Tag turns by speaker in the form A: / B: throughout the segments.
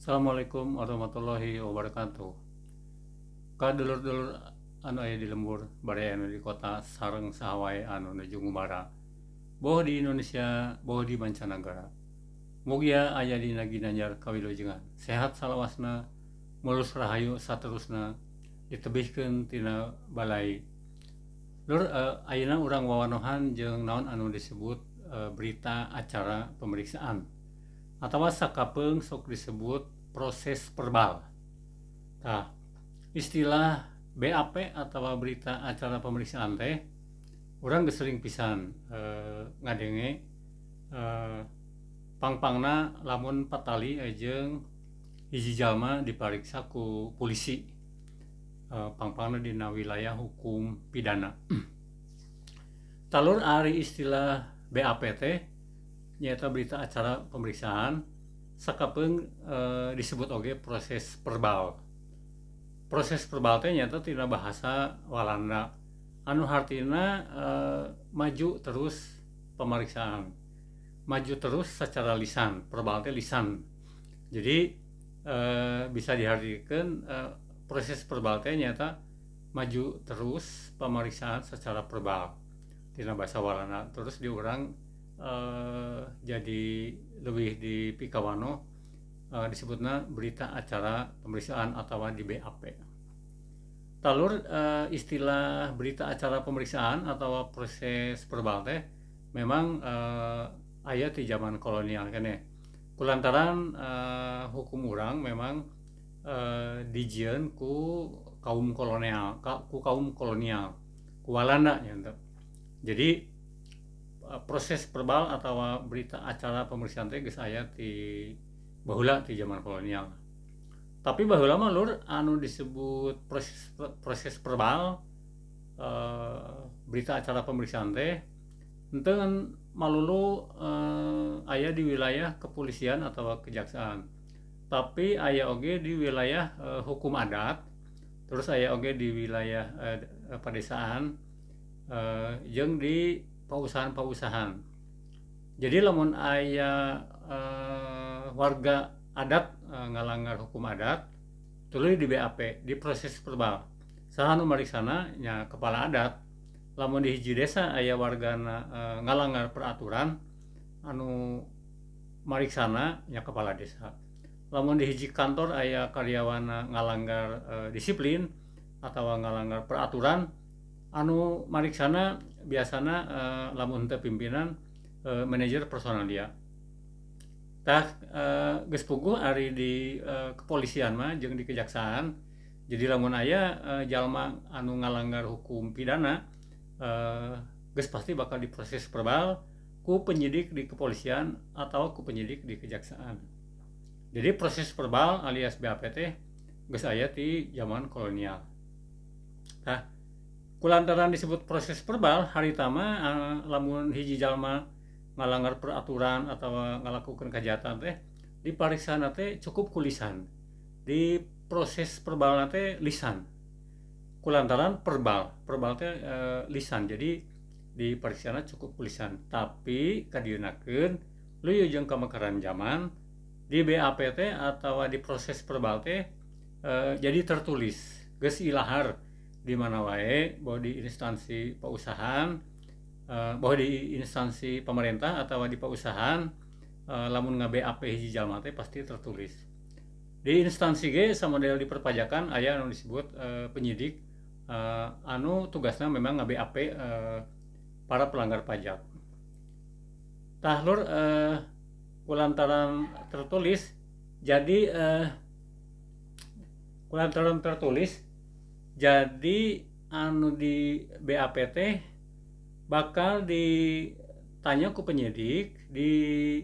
A: Assalamualaikum warahmatullahi wabarakatuh. Ka dulur-dulur anu aya di lembur, baraya anu di kota sareng saha wae anu nuju ngumara. Boh di Indonesia, boh di mancanagara. Mugia aya dina ginanjar kawilujengan. Sehat salawasna, mulus rahayu saterusna, ditebihkeun tina balai. Lur, ayeuna urang wawanohan jeung naon anu disebut berita acara pemeriksaan atawa sakapeung sok disebut proses verbal. Tah, istilah BAP atau berita acara pemeriksaan teh urang geus sering pisan ngadenge, pang-pangna lamun patali jeung hiji jalma dipariksa ku polisi, pang-pangna dina wilayah hukum pidana. Tah lur, ari istilah BAP teh nyaeta berita acara pemeriksaan, sakapeung disebut oge proses verbal. Proses verbal teh nyaeta tina bahasa Walanda anu hartina maju terus pemeriksaan, maju terus secara lisan. Verbal teh lisan. Jadi bisa diartikan proses verbal teh nyaeta maju terus pemeriksaan secara verbal, tina bahasa Walanda. Terus di urang jadi lebih dipikawanoh, disebutna berita acara pemeriksaan atau di BAP. Tah lur, istilah berita acara pemeriksaan atau proses verbal teh memang aya di zaman kolonial keneh. Kulantaran hukum urang memang dijieun ku kaum kolonial, ku kaum kolonial, ku Walanda nya. Jadi proses verbal atau berita acara pemeriksaan teh geus aya ti baheula, ti zaman kolonial. Tapi baheula mah, lur, anu disebut proses proses verbal, berita acara pemeriksaan teh henteu ngan malulu aya di wilayah kepolisian atau kejaksaan, tapi aya oge di wilayah hukum adat, terus aya oge di wilayah pedesaan, jeung di pausahaan-pausahaan. Jadi lamun aya warga adat ngalanggar hukum adat, tuluy di BAP, di proses verbal. Saha nu mariksana? Nya kepala adat. Lamun di hiji desa aya wargana ngalanggar peraturan, anu mariksana nya kepala desa. Lamun di hiji kantor aya karyawanna ngalanggar disiplin atau ngalanggar peraturan, anu mariksana biasana lamun henteu pimpinan, manajer personalia. Tah, geus puguh ari di kepolisian mah jeung di kejaksaan. Jadi lamun aya jalma anu ngalanggar hukum pidana, geus pasti bakal diproses verbal ku penyidik di kepolisian atau ku penyidik di kejaksaan. Jadi proses verbal alias BAP teh geus aya ti zaman kolonial. Tah, kulantaran disebut proses verbal, harita mah lamun hiji jalma ngalanggar peraturan atau ngalakukeun kejahatan teh dipariksana teh cukup ku lisan. Di proses verbal teh lisan. Kulantaran verbal, verbal teh lisan. Jadi dipariksana cukup ku lisan. Tapi kadieunakeun luyu jeung kamekaran zaman, di BAP teh atau di proses verbal teh jadi tertulis. Geus ilahar di mana wae, boh di instansi pausahaan, boh di instansi pemerintah atau di pausahaan, lamun nga-BAP hiji jalma teh pasti tertulis. Di instansi ge samodel di perpajakan aya anu disebut penyidik, anu tugasna memang nga-BAP para pelanggar pajak. Tah lur, kulantaran tertulis jadi kulantaran tertulis jadi anu di BAP teh bakal ditanya ku penyidik, ditanya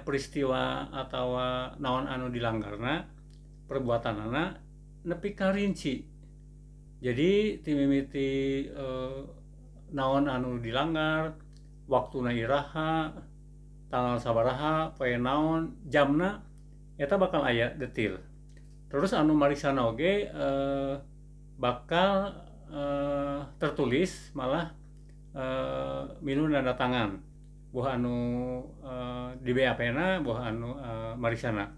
A: peristiwa atau naon anu dilanggarna, perbuatanana nepi ka rinci. Jadi ti mimiti naon anu dilanggar, waktuna iraha, tanggal sabaraha, poe naon, jamna, eta bakal aya detil. Terus anu mariksana oge bakal tertulis, malah milu nanda tangan, boh anu di BAP na, boh anu mariksana.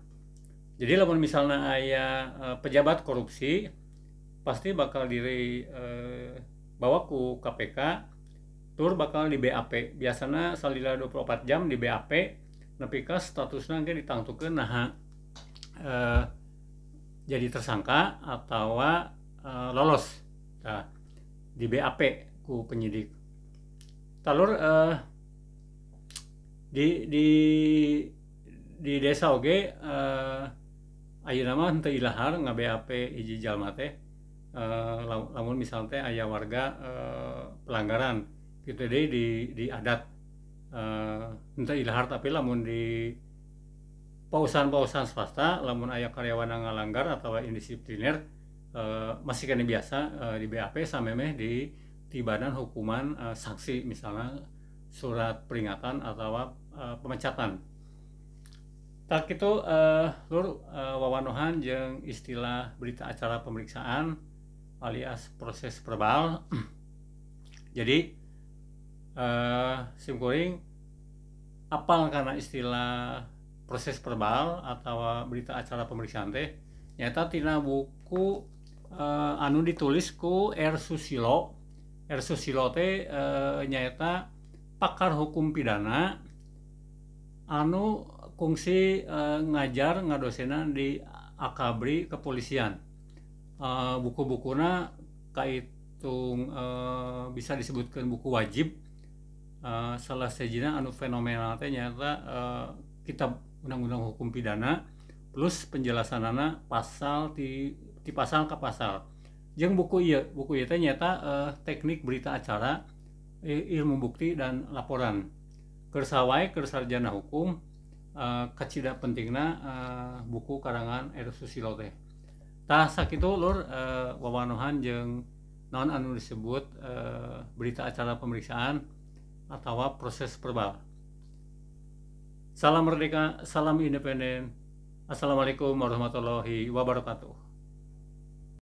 A: Jadi lamun misalnya aya pejabat korupsi pasti bakal diri bawa ku KPK tur bakal di BAP. Biasana salila 24 jam di BAP nepi ka statusna engke ditangtukeun naha jadi tersangka atau lolos. Nah, di BAP ku penyidik. Talur di desa oge ayeuna mah henteu ilahar nga-BAP hiji jalma teh, lamun misal teh aya warga pelanggaran kitu deui di adat henteu ilahar, tapi lamun di pausahaan-pausahaan swasta lamun aya karyawan ngalanggar atau indisipliner masih keneh biasa di BAP samemeh di tibanan hukuman sanksi, misalnya surat peringatan atau pemecatan. Tah kitu lur, wawanohan jeung istilah berita acara pemeriksaan alias proses verbal. Jadi simkuring apal karena istilah proses verbal atau berita acara pemeriksaan teh nyaeta tina buku anu ditulis ku R. Susilo. R. Susilo teh nyaeta pakar hukum pidana anu kungsi ngajar ngadosenan di Akabri kepolisian. Buku-bukuna kaitung bisa disebutkan buku wajib. Salah sejina anu fenomenal teh nyaeta kitab Undang-Undang Hukum Pidana plus penjelasanana pasal ti pasal ke pasal. Jeung buku ieu teh nyaeta teknik berita acara, ilmu bukti dan laporan. Keur saha wae, keur sarjana hukum, kacida pentingna buku karangan R. Susilo teh. Tah sakitu lur, wawanohan jeung naon anu disebut berita acara pemeriksaan atau proses verbal. Salam merdeka, salam independen. Assalamualaikum warahmatullahi wabarakatuh.